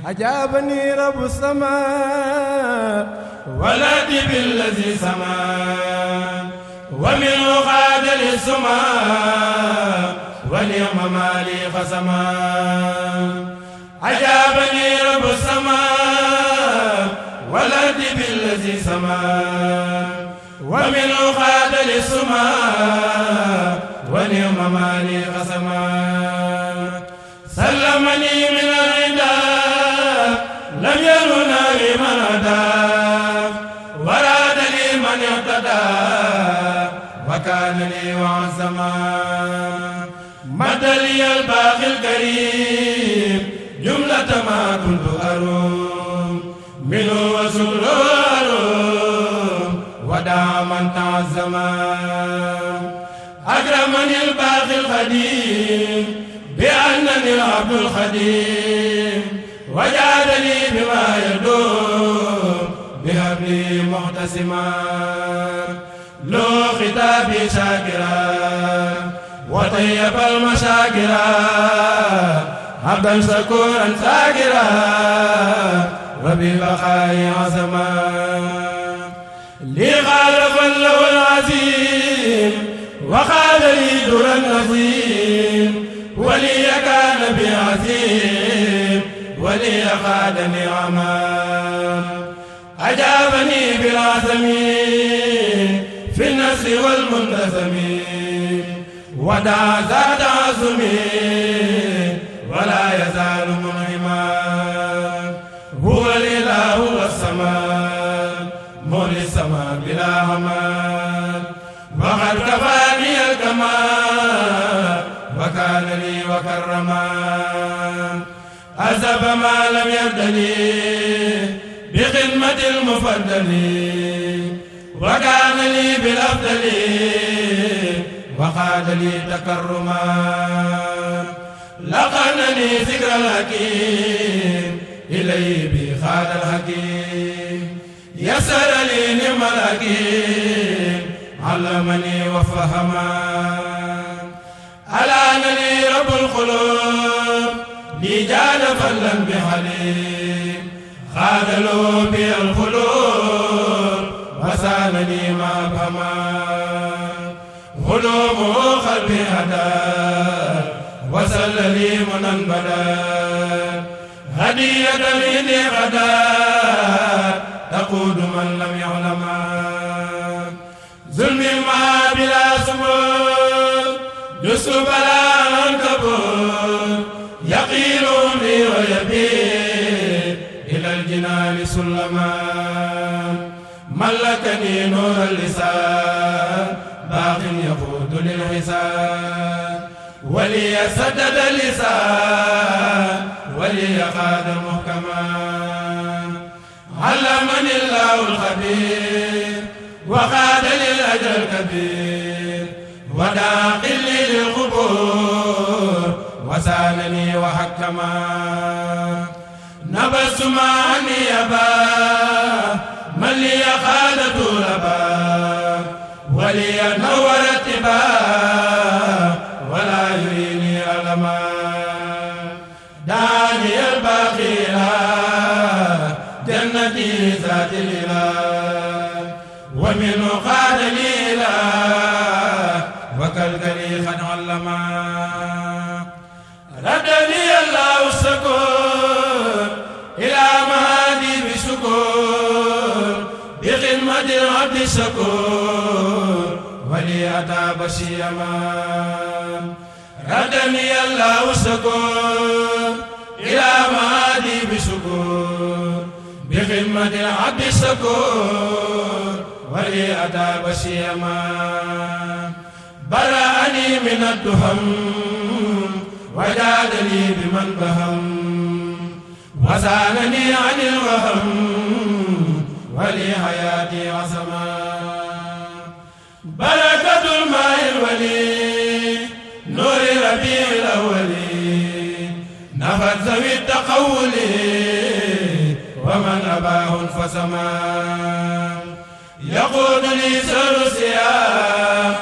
أجابني رب السماء والأرض بالذي سما ومنه قاد للسماء ونعم مالي خصما أجابني رب السماء والأرض بالذي سما ومنه قاد للسماء ونعم مالي خصما سلمني من الرداء لم يرنا لمن هدى وراد لي من اهتدى وكان لي وعزما مد لي الباقي الكريم جملة ما كنت أروم منه وسر أروم ودع من تعزما أكرمني الباقي القديم بأنني العبد الخديم وجادني بما يدوم بهبلي معتصما لو خطابي شاكرا وطيب المشاكرا عبدا شكورا شاكرا وبالبقاء عزما لي غالب له العظيم وقال لي درا نظيم ولي كان بعظيم ولي قاد نعما أجابني بالعظمين في النصر والمنتظم ودعا ذات عظمين ولا يزال منعما هو الإله والسماء مولي السماء بلا عمل وقد كفاني الكمال وكان لي وكرما أزب ما لم يبدلي بخدمة المفضل وكان لي بالأفضل وقاد لي تكرما لقنني ذكر الحكيم إليه بخاد الحكيم يسر لي نعم الحكيم علمني وفهما ألانني رب القلوب لي جاد فلا بحليم خادلوا بي القلوب وسالني ما بهما قلوب قلبي هدى وسل لي منن بدا هدية لي غدا تقود من لم يعلم ظلم ما بلا سبل جس بلا عنكبوت يقيلني ويبيت إلى الجنان سلما ملكني نور اللسان باق يقود للحسان ولي سدد اللسان ولي قاد محكما علمني الله الخبير وقاد للأجر الكبير وداخل لي للقبور وسالني وحكما نبس ما عني أبا من لي قاد طولبا ولي نور اتبا ولا يريني ألما داني الباقي جنتي ذات الإله ومنه قاد لي وكالكلي قد علما ردني الله الشكور إلى مهادي بشكور بخدمة العبد الشكور ولي أتى بشيما ردني الله الشكور إلى مهادي بشكور بخدمة العبد الشكور ولي أتى بشيما برأني من الدهم وجادني بمن بهم وسالني عن الوهم ولي حياتي عصما بركة الماء الولي نور ربيع الأولي نفت ذوي التقول ومن أباه انفسما يقودني سر الصيام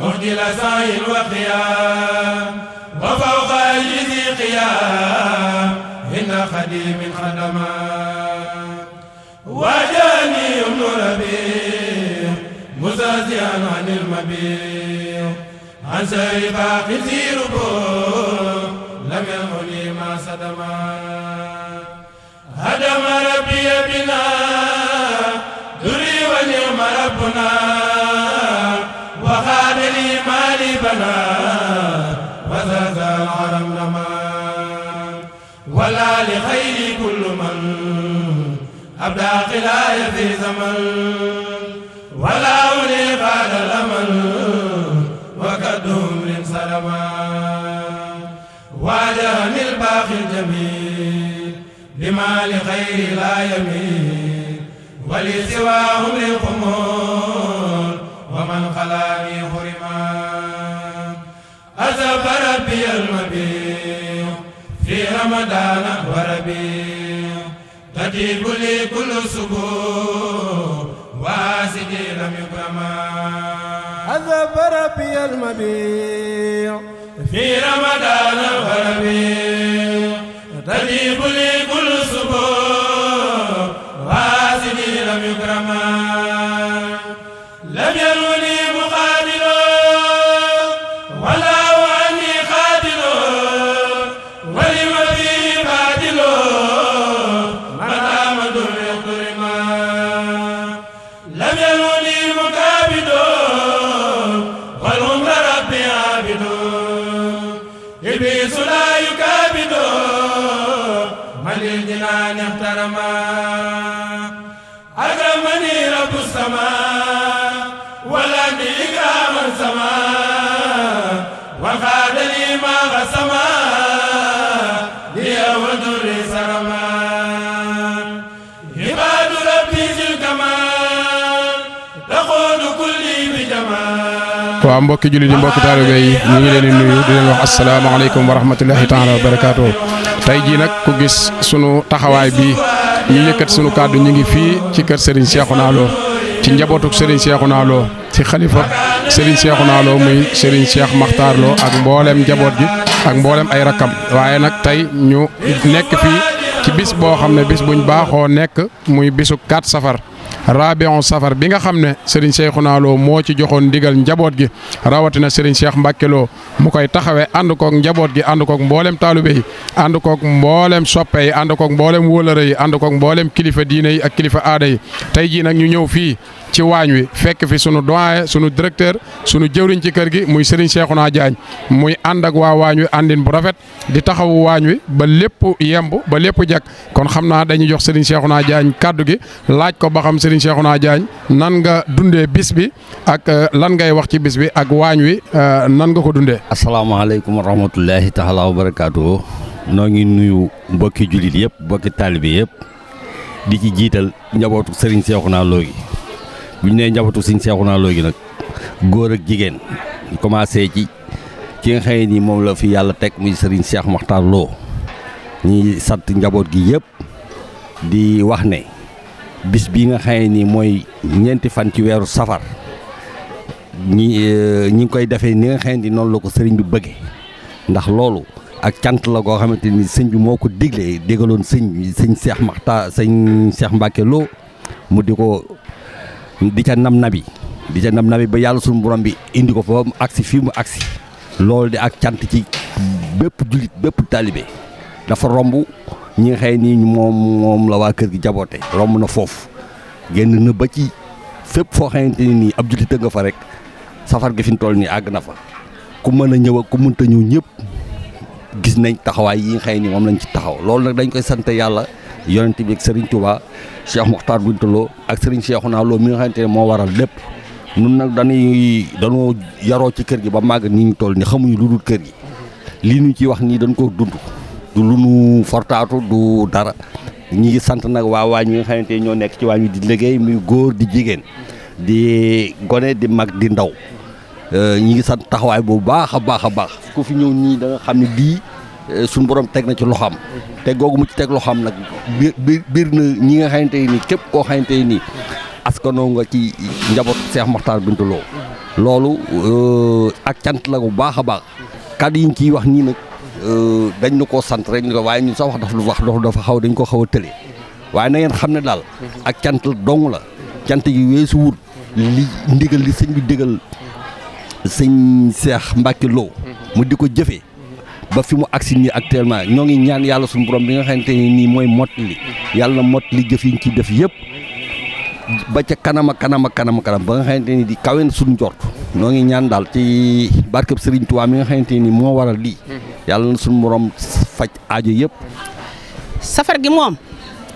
مهدل سعي وقيام وفوق أجزي قيام إن خديم خدما واجاني ابن ربيع مزازيا عن المبيع عن سير باقي زيربو لم ينهني ما صدما هدم ربي بنا دري ونعم ربنا وخاد لي مالي بنا وزاد العرم لما ولا لخير كل من أبدى قلاي في زمن ولا أولي بعد الأمل وكدهم سلما واجهني الباقي الجميل لما لخير لا يميل ولي سواهم للخمول ومن خلاني خرما أزف ربي المبيع في رمضان وربيع تجيب لي كل سبوع واسدي لم يكرما أزف ربي المبيع في رمضان وربيع تجيب لي كل سبوع واسدي لم يكرما لم يروني مقاتل ولا واني قاتل ولما فيه بادل مدام دون يكرما لم يروني مكابد والعمر ربي عابد إبليس لا يكابد من الجنان احترما أكرمني رب السماء ولد إكراما سماء وقاد لي ما غسما لي ودر سرما عباد ربي ذي الكمال تقود كلي بجمال. waaw mbokki jullit yi mbokki taalibe yi ñu ngi leen di nuyu di leen wax asalaamaaleykum wa rahmatullahi taala wa barakaatu. tey jii nag ku gis sunu taxawaay bi ñu yëkkat sunu kàddu ñu ngi fii ci kër Serigne Cheikhouna Lo ci njabootuk Serigne Cheikhouna Lo ci xalifa Serigne Cheikhouna Lo muy Serigne Cheikh Makhtar Lo ak mboolem njaboot gi ak mboolem ay rakkam waaye nag tey ñu nekk fii ci bis boo xam ne bis buñ baaxoo nekk muy bisu 4 safar. Rabion safar bi nga xam ne Serigne Cheikhouna Lo moo ci joxoon ndigal njaboot gi rawatina Serigne Cheikh Mbacke Lo mu koy taxawee ànd koog njaboot gi ànd koog mboolem taalibe yi ànd koog mboolem soppe yi ànd koog mboolem wóolare yi ànd koog mboolem kilifa diine yi ak kilifa aada yi tey jii nag ñu ñëw fii ci waañ wi fekk fi sunu doyen sunu directeur sunu jëwriñ ci kër gi muy Serigne Cheikhouna Diagne muy ànd ak waa waañ wi àndin bu rafet di taxawu waañ wi ba lépp yemb ba lépp jag kon xam naa dañuy jox Serigne Cheikhouna Diagne kàddu gi laaj ko ba xam Serigne Cheikhouna Diagne nan nga dundee bis bi ak lan ngay wax ci bis bi ak waañ wi nan nga ko dundee. asalaamaaleykum wa rahmatullahi taala wa barakaatu. noo ngi nuyu mbokki jullit yëpp mbokki taalibe yëpp di ci jiital njabootu Serigne Cheikhouna Lo gi bu ñu nee njabootu Serigne Cheikhouna Lo gi nag góor ak jigéen ñu commencé ci nga xëy ni moom la fi yàlla teg muy Serigne Cheikh Makhtar Lo ñi sant njaboot gi yëpp di wax ne bis bi nga xëy ni mooy ñeenti fan ci weeru safar ñi ngi koy defee ni nga xëy ni noonu la ko sëriñ bi bëggee ndax loolu ak cant la goo xamante ni sëñ bi moo ko digaloon sëñ Cheikh Makhtar sëñ Cheikh Mbacke Lo mu di ca nam nabi ba yàlla suñu borom bi indi ko fa mu agsi fii mu agsi loolu di ak cant ci bépp jullit bépp taalibe dafa romb ñi nga xëy nii moom la waa kër gi jaboote romb na foofu génn na ba ci fépp foo xamante ni nii ab jullit nga fa rek safar gi fi mu toll nii àgg na fa ku mën a ñëw ak ku mënta ñëw ñëpp gis nañ taxawaay yi nga xëy ni moom lañ ci taxaw loolu nag dañ koy sant yàlla yonent bi ak Serigne Touba Cheikh Makhtar Lo ak Serigne Cheikhouna Lo mi nga xamante ne moo waral lépp nun nag dañoo yaroo ci kër gi ba màgg ni ñu toll ni xamuñu lu dul kër gi lii ñu ci wax nii dañ ko dund du lu nu fortaatu du dara ñi ngi sant nag waa waañ wi nga xamante ñoo nekk ci waañ wi di liggéey muy góor di jigéen di gone di mag di ndaw ñi ngi sant taxawaay bu baax a baax a baax ku fi ñëw nii da nga xam ne lii suñu borom teg na ci loxoom te googu mu ci teg loxoom nag biir na ñi nga xamante ni képp koo xamante ni askanoo nga ci njaboot Cheikh Makhtar Lo loolu ak cant la bu baax a baax kàddu yi ñu ciy wax nii nag dañ na koo sant rek ni ko waaye ñun sax wax dafa xaw dañ ko xaw a tële waaye na ngeen xam ne daal ak cant dong la cant gi weesu wut li ndigal li sëñ bi digal sëñ Cheikh Mbacke Lo mu di ko jëfee ba fi mu agsi nii actuellement ñoo ngi ñaan yàlla suñu borom bi nga xamante ni nii mooy mottali yàlla mottali jëf yi ñu ci def yëpp ba ca kanam ba nga xamante ni di kawen suñu njort ñoo ngi ñaan daal ci barkeb Serigne Touba mi nga xamante ni moo waral lii yàlla na suñu borom faj aajo yëpp. safar gi moom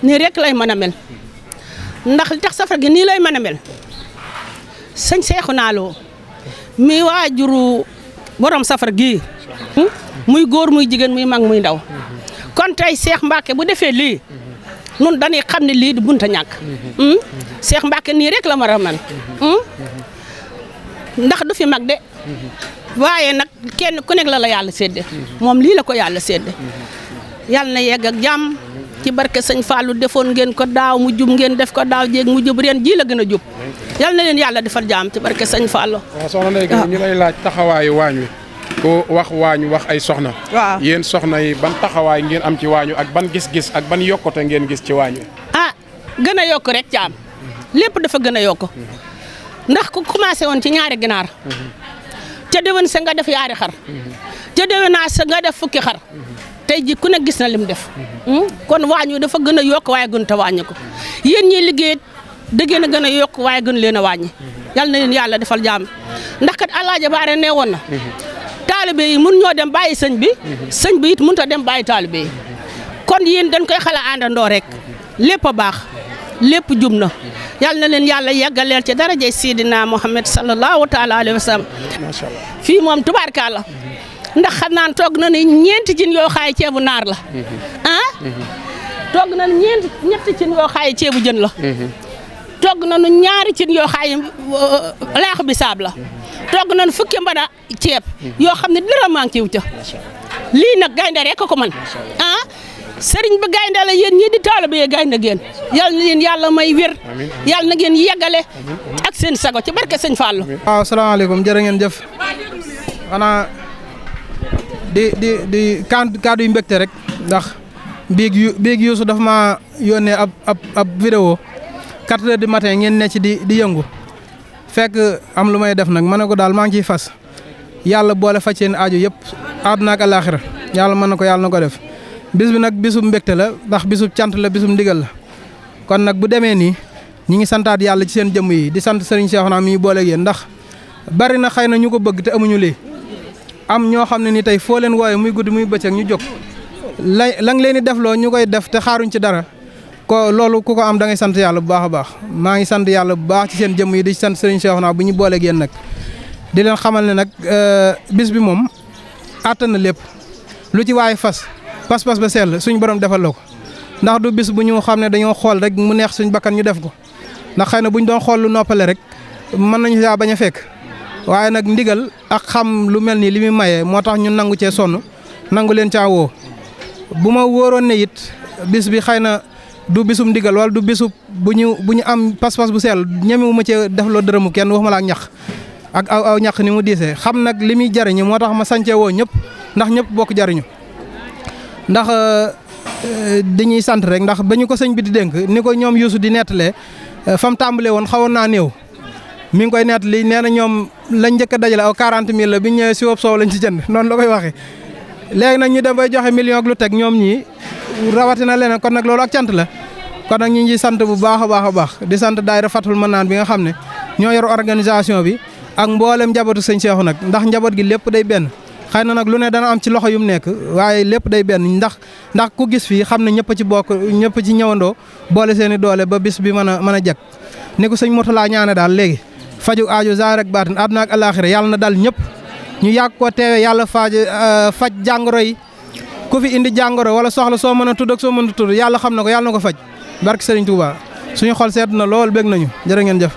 nii rek lay mën a mel ndax li tax safar gi nii lay mën a mel sëñ Cheikhouna Lo mi waajuru borom safar gi muy góor muy jigéen muy mag muy ndaw kon tey Cheikh Mbacke bu defee lii nun dañuy xam ne lii du bunta ñàkk Cheikh Mbacke nii rek la ma ramal ndax du fi mag de waaye nag kenn ku nekk la yàlla sédde moom lii la ko yàlla sédde yàlla na yegg ak jàmm ci barke sëñ Fallou defoon ngeen ko daaw mu jub ngeen def ko daaw jéeg mu jub ren ji la gën a jub yàlla na leen yàlla defal jàmm ci barke sëñ Fallou. waaw soxna Ndeye Gueye ñu lay laaj taxawaayu waañ wi ko wax waañu wax ay soxna. waaw yéen soxna yi ban taxawaay ngeen am ci waañu ak ban gis-gis ak ban yokkute ngeen gis ci waañ wi. gën a yokk rek caam lépp dafa gën a yokk ndax ku commencé woon ci ñaari ginaar ca déwén sa nga def yaari xar ca déwénaa sa nga def fukki xar tey ji ku ne gis na lim def kon waañ wi dafa gën a yokk waaye gën ta wàññi ko yéen ñiy liggéey da ngeen a gën a yokk waaye gën leen a wàññi yal na leen yàlla defal jàmm ndax kat Alaaji Baare nee woon na taalibe yi mun ñoo dem bàyyi sëñ bi it mënut a dem bàyyi taalibe yi kon yéen dañ koy xala àndandoo rek lépp a baax lépp jub na yal na leen yàlla yeggaleel ci darajay Seydina Muhammad sallallahu taala alayhi wa sallam fii moom tubaarkalla ndax xam naan toog na ni ñeenti cin yoo xaay ceebu naar la toog na ñetti cin yoo xaay ceebu jën la togg nañu ñaari cin yoo xaay laax bisaab la togg nañu fukki mbana ceeb yoo xam ne dara manqué wu ca lii nag gaynde rek ko man sëriñ bi gaynde la yéen ñii di taalibe yi gaynde ngeen yal na leen yàlla may wér yal na ngeen yeggale ak seen sago ci barke sëñ Fallou. waaw salaamaaleykum jërë ngeen jëf xanaa di kaddu yu mbégte rek ndax biig Youssou dafa ma yónnee ab vidéo 4 heures du matin ngeen ne ci di yëngu fekk am lu may def nag ma ne ko daal maa ngi ciy fas yàlla boole faj seen aajo yëpp àdduna ak alaaxira yàlla mën na ko yàlla na ko def bis bi nag bisub mbégte la ndax bisub cant la bisub ndigal la kon nag bu demee nii ñi ngi santaat yàlla ci seen jëmm yi di sant Serigne Cheikhouna mi ñu booleeg yéen ndax bari na xëy na ñu ko bëgg te amuñu lii am ñoo xam ne ni tey foo leen wooye muy guddi muy bëccëg ñu jóg la nga leen di defloo ñu koy def te xaaruñ ci dara ko loolu ku ko am da ngay sant yàlla bu baax a baax maa ngi sant yàlla bu baax ci seen jëmm yi di sant Serigne Cheikhouna bu ñu booleeg yéen nag di leen xamal ne nag bis bi moom àttan na lépp lu ci waaye fas pas-pas ba sell suñ borom defal la ko ndax du bis bu ñu xam ne dañoo xool rek mu neex suñ bakkan ñu def ko ndax xëy na buñ doon xool lu noppale rek mën nañu saa bañ a fekk waaye nag ndigal ak xam lu mel nii li muy maye moo tax ñu nangu cee sonn nangu leen caa woo bu ma wóoroon ne it bis bi xëy na du bisum ndigal wala du bisub bu ñu am pas-pas bu sell ñemewu ma cee def loo dërëmu kenn waxuma la ak ñax ak aw ñax ni mu diisee xam nag li muy jariñu moo tax ma sancee woo ñëpp ndax ñëpp bokk jariñu ndax dañuy sant rek ndax ba ñu ko sëñ bi di dénk ni ko ñoom Youssou di nettalee fam tàmbalee woon xawoon naa néew mi ngi koy nettali nee na ñoom lañ njëkk a dajale aw 40 000 la bi ñu ñëwee si wob soow lañ ci jënd noonu la koy waxee léegi nag ñu dem bay joxe million ak lu teg ñoom ñii rawatina leneen kon nag loolu ak cant la kon nag ñu ngi sant bu baax a baax di sant daayira Fathul Manaan bi nga xam ne ñoo yor organisation bi ak mboolem njabootu sëñ Cheikhu nag ndax njaboot gi lépp day benn xëy na nag lu ne dana am ci loxo yu mu nekk waaye lépp day benn ndax ku gis fii xam ne ñëpp ci bokk ñëpp ci ñëwandoo boole seen i doole ba bis bi mën a jag ni ko sëñ Mourtala ñaane daal léegi faju aajo zaahir ak baatin àdduna ak alaaxira yàlla na dal ñëpp ñu yàgg ko teewe yàlla faj jàngoro yi ku fi indi jàngoro wala soxla soo mën a tudd ak soo mën a tudd yàlla xam na ko yàlla na ko faj barke Serigne Touba suñu xol seet na lool bég nañu jërë ngeen jëf